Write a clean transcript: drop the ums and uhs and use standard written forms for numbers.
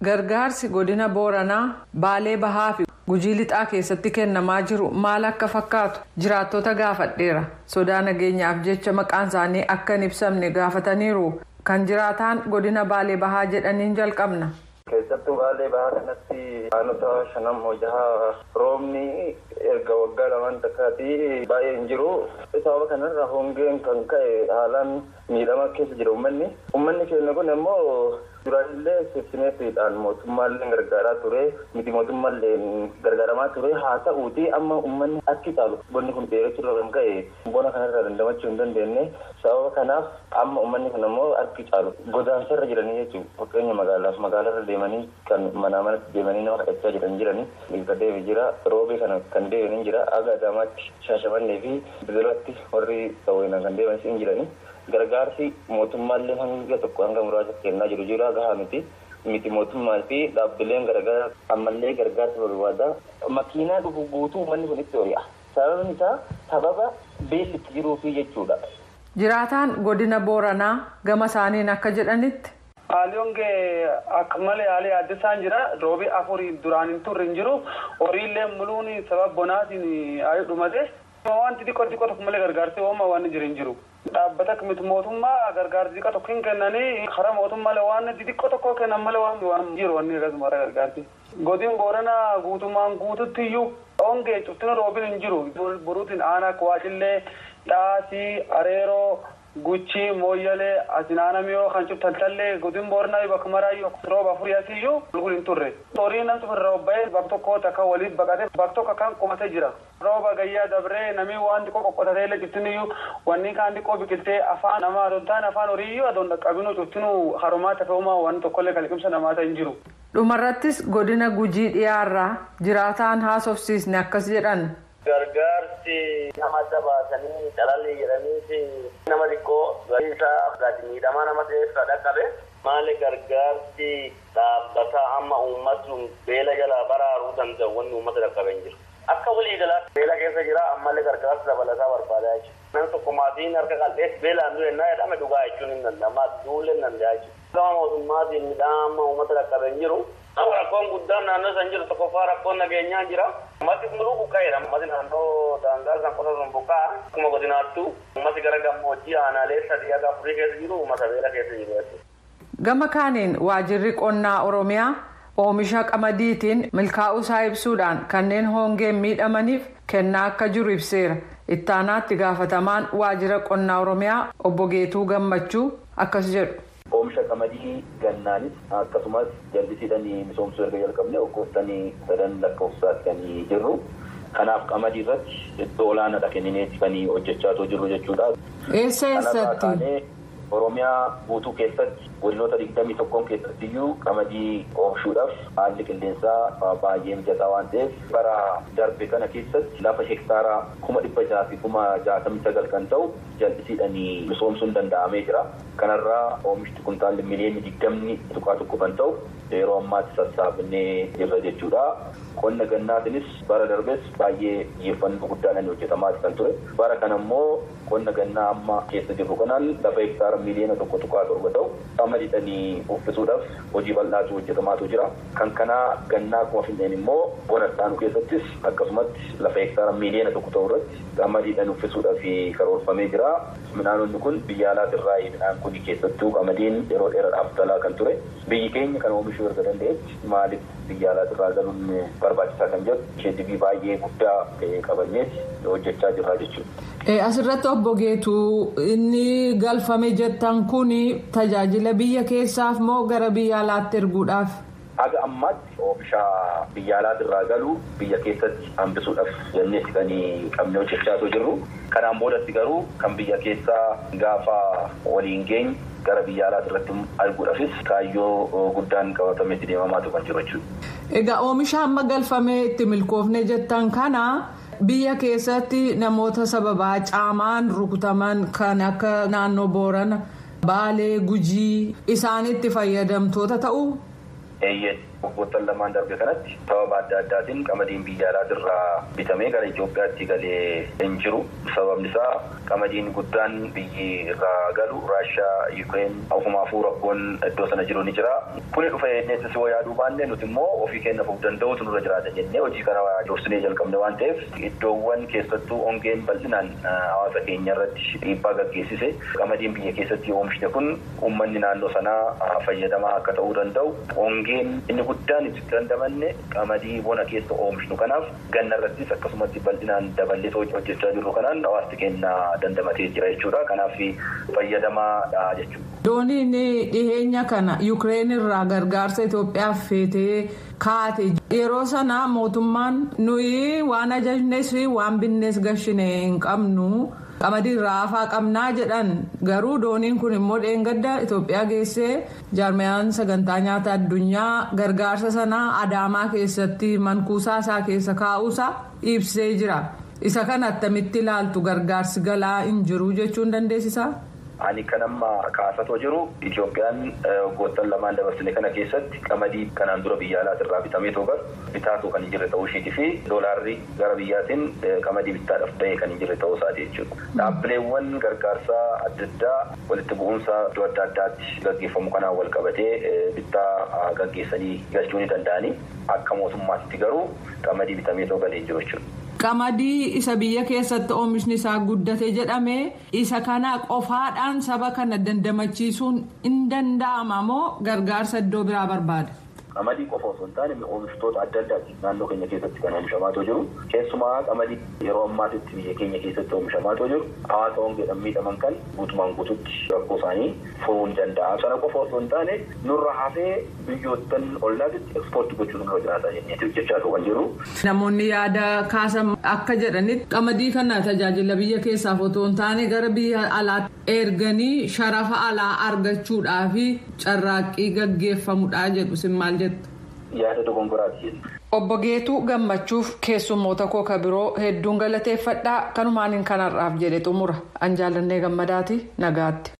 Gargaarsi godina Booranaa, Baalee Bahaa fi Gujii Lixaa keessatti kennamaa jiru maal akka fakkaatu jiraattota gaafadheera. Sodaa nageenyaaf jecha maqaan isaanii akka hin ibsamne gaafataniiru. Kan jiraataan godina Baalee Bahaa jedhaniin jalqabna. Keessattuu Baalee Bahaa kanatti aanota shanan jaha roobni erga waggaa lamaan takkaatii baay'ee hin jiru. Sababa kanarraa hongeen kan ka'e haalaan miidhama keessa jira uummanni. Uummanni keenya kun immoo duraanillee seeftineetiidhaan mootummaallee gargaaraa ture, miti mootummaallee gargaaramaa ture. Haa ta'uuti amma uummanni akki caalu bonni kun dheerachuu kan ka'e bona kanarraa dandamachuu hin dandeenye. Sababa kanaaf amma uummanni kun immoo harki caalu godaansarra jiranii jechuudha. Fakkeenya magaalaaf magaalarra deemanii kan manaa manatti deemanii nama kadhachaa jiran jiranii kan deeme jira. Roobee kana kan deeman jira. Aga Adaamaatti, Shaashamannee fi Bidirootti warri ta'uudhaan kan deeman hin jiranii. Gargaarsi mootummaallee hanga tokko hanga muraasa kennaa jiru jira, gahaa miti. Miti mootummaa fi dhaabbileen garaagaraa ammallee gargaarsa barbaada. Makiinaa dhufu guutuu uummanni kun itti hori'a. Sababni isaa sababa beelli itti jiruufi jechuudha. Jiraataan godina Booranaa gama isaaniin akka jedhanitti. Haalli hongee akka malee haalli adda isaan jira. Roobi afurii duraan hin turre hin jiru. Horiillee muluun sababa bonaatiin haayuu dhumate. Wanti xiqqoo xiqqoo tokko malee gargaarsi uumaa waan jiru hin jiru. Dhaabbata miti mootummaa gargaarsi xiqqoo tokko hin kennanii karaa mootummaalee waan xixiqqoo tokko kennan malee waan jiru wanni akkasuma gargaarsi. Godin Booranaa guutummaan guututti iyyuu hongee cuftina roobin hin jiru. Boruutiin aanaa Waacillee, Xaasii, Areeroo, Guchii, Mooyyalee, Asinaanamiyoo kan cuftaltallee godin Booranaa bakka maraayyuu rooba afurii asiyyuu qulqullu hin turre. Horiin namni ofirraa obba'ee bakka tokkotti akka waliin baqatee bakka tokko kan qubatee jira. Rooba gayyaa dabree namni waan xiqqoo qoqqotatee illee cuftiniyyuu wanni kaan xiqqoo biqiltee afaan namaa adoon taane afaan horiiyyuu adoon dhaqqabinuu cuftinuu harumaa tafee'umaa waan tokkollee kalqimsa namaa ta'e hin jiru. Dhumarrattis godina Gujii dhiyaarraa jiraataan haasofsiisne akkas jedhan. Gargaarsi nama adda baasanii calalli jedhaniiti nama xiqqoo isaa gadi miidhamaa nama ta'eef dhaqqabe. Maali gargaarsi dhaabbataa amma uummatni beela jalaa baraaruu danda'u wanni uummata dhaqqabe hin jiru. Akka waliigalaatti beela keessa jira, ammallee gargaarsa dabalataa barbaadaa jechuudha. Namni tokko maatiin harka qal'ees beelaan du'e innaa jedhame dhugaa jechuun hin danda'ama. Duullee hin danda'a jechuudha. Gama mootummaatiin midhaan amma uummata dhaqqabe hin jiru. Rakkoon guddaan naannoo san jiru tokkoffaa rakkoon nageenyaa jira. Ummati muluu buqqa'eera. Ummati naannoo daangaa san qofa sun buqqa'a. Akkuma godinaattu ummati gara gammoojjii aanaalee sadii haga afurii keessa jiru uummata beela keessa jiru jechuudha. Gama kaaniin waajirri qonnaa Oromiyaa oomisha qamadiitiin milkaa'uu isaa ibsuudhaan kanneen hongeen miidhamaniif kennaa akka jiru ibseera. Ittaanaatti gaafatamaan waajjira qonnaa Oromiyaa obbo Geetuu Gammachuu akkas jedhu. Oomisha qamadii gannaanis akkasumas jallisiidhaan misoomsuu erga jalqabne waggoottan sadan lakkoofsaatti kan jirru. Kanaaf qamadii irratti iddoo olaanaadha kennineeti kan hojjechaa jirru jechuudha. Eessa eessatti? Oromiyaa guutuu keessatti godinoota 21 keessatti iyyuu qamadii oomishuudhaaf haalli qilleensaa baay'ee mijataa waan ta'eef bara darbe kana keessatti lafa hektaara 669,000 kan ta'u jallisiidhaan misoomsuun danda'amee jira. Kanarraa oomishni kuntaalli miliyoona 20.1 kan ta'u yeroo ammaatti sassaabnee jirra jechuudha. Qonna gannaatiinis bara darbes baay'ee xiyyeeffannoo guddaadhaan hojjetamaa kan ture. Bara kana immoo qonna gannaa amma keessa jirru kanaan lafa hektaara miliyoona 1.7 ta'u qamadiidhaan uffisuudhaaf hojii bal'aatu hojjetamaatu jira. Kan kanaa gannaa akkuma finneen immoo bona ittaanu keessattis akkasumatti lafa hektaara miliyoona 1 ta'u irratti qamadiidhaan uffisuudhaaf karoorfamee jira. Midhaanonni kun biyya alaatirraa midhaan kun keessattuu qamadiin yeroo dheeraadhaaf talaa kan ture. Biyyi keenya kan oomishuu erga danda'etti maaliif biyya alaatirraa galuun barbaachisaa kan jedhu sheedibii baay'ee guddaa ta'e qabanneeti hojjechaa jirra jechuudha. Asirratti obbo Geetuu inni galfame jettan kun tajaajila biyya keessaaf moo gara biyya alaatti erguudhaaf? Haga ammaatti oomisha biyya alaatirraa galu biyya keessatti hambisuudhaaf jenneeti kan qabnee hojjechaa jirru. Kanaan boodatti garuu kan biyya keessaa gaafa waliin geenye gara biyya alaatirratti arguudhaafis kaayyoo guddaan qabatametti deemamaatu kan jiru jechuudha. Egaa oomisha amma galfamee itti milkoofne jettan kana biyya keessatti namoota sababaa caamaan rukutaman kan akka naannoo Boorana, Baalee, Gujii isaanitti fayyadamtoota ta'u. Eeyyee. Waggoottan lamaan darbe kanatti sababa adda addaatiin qamadiin biyya alaatirraa bitamee gara Itoophiyaatti galee hin jiru. Sababni isaa qamadiin guddaan biyyi irraa galu Raashaa, Yuukireen ofumaafuu rakkoon iddoo sana jiru ni jira. Kuni dhufa jennee yoo yaaduu baanne nuti immoo ofii keenya of danda'uutu nurra jiraata jennee hojii kana dursinee jalqabne waan ta'eef iddoowwan keessattuu hongeen bal'inaan hawaasa keenya irratti dhiibbaa gaggeessise qamadiin biyya keessatti oomishne kun uummanni naannoo sanaa fayyadamaa akka ta'uu danda'u hongeen inni guddaan itti dandamanne qamadii bona keessa oomishnu kanaaf ganna irrattis akkasumatti bal'inaan daballee hojjechaa jirru kanaan hawaasni keenya dandamatee jira jechuudha. Kanaaf fayyadamaadha jechuudha. Dooniin dhiheenya kana Yukireen irraa gargaarsa Itoophiyaaf feetee kaate yeroo sana mootummaan nuyi waan ajajnes waan binnees gashine hin qabnu qamadii irraa hafaa qabnaa jedhan garuu dooniin kun immoo dheengadda Itoophiyaa geessee jaarmiyaan sagantaa nyaata addunyaa gargaarsa sanaa Adaamaa keessatti mankuusaa isaa keessa kaa'uusaa ibsee jira. Isa kana attamitti ilaaltu gargaarsi galaa hin jiru jechuun dandeessisaa? Ani kan amma kaasatoo jiru Itoophiyaan waggoottan lamaan dabarsine kana keessatti qamadii kanaan dura biyya alaatirraa bitamee too galu bitaatoo kan hin jirre ta'uu isheetii fi doolaarri gara biyyaatiin qamadii bittaadhaaf bahee kan hin jirre ta'uu isaati jechuudha. Dhaabbileewwan gargaarsaa adda addaa walitti bu'umsa iddoo adda addaatti gaggeeffamu kanaan wal qabatee bittaa gaggeessanii galchuu ni danda'anii akka mootummaatti garuu qamadii bitamee too galee hin jiru jechuudha. Qamadii isa biyya keessatti oomishni isaa guddate jedhame isa kana qofaadhaan saba kana dandamachiisuun hin danda'ama moo gargaarsa iddoo biraa barbaada? Qamadii qofa osoo hin taane oomishtoota adda addaati naannoo keenya keessatti kan oomishamaatoo jiru. Keessumaa qamadii yeroo ammaatitti biyya keenya keessatti oomishamaatoo jiru. Hawaasa hongeedhaan miidhaman kan guutumaan guututti rakkoo isaanii furuu ni danda'a. Sana qofa osoo hin taane nurra hafee biyyoottan ollaatitti ekspoortii gochuun nurra jiraata jennee hojjechaa kan jiru. Namoonni yaada kaasan akka jedhanitti qamadii kana tajaajila biyya keessaaf otoo hin taane gara biyya alaatti erganii sharafa alaa argachuudhaaf carraaqqii gaggeeffamudha jedhu sin maal jettu? Yaada dogongoraati. Obbo Geetuu Gammachuuf keessummoota koo ka biroo hedduun galateeffadhaa kanumaan kanarraaf jedhe xumura. An jaallannee gammadaati nagaatti.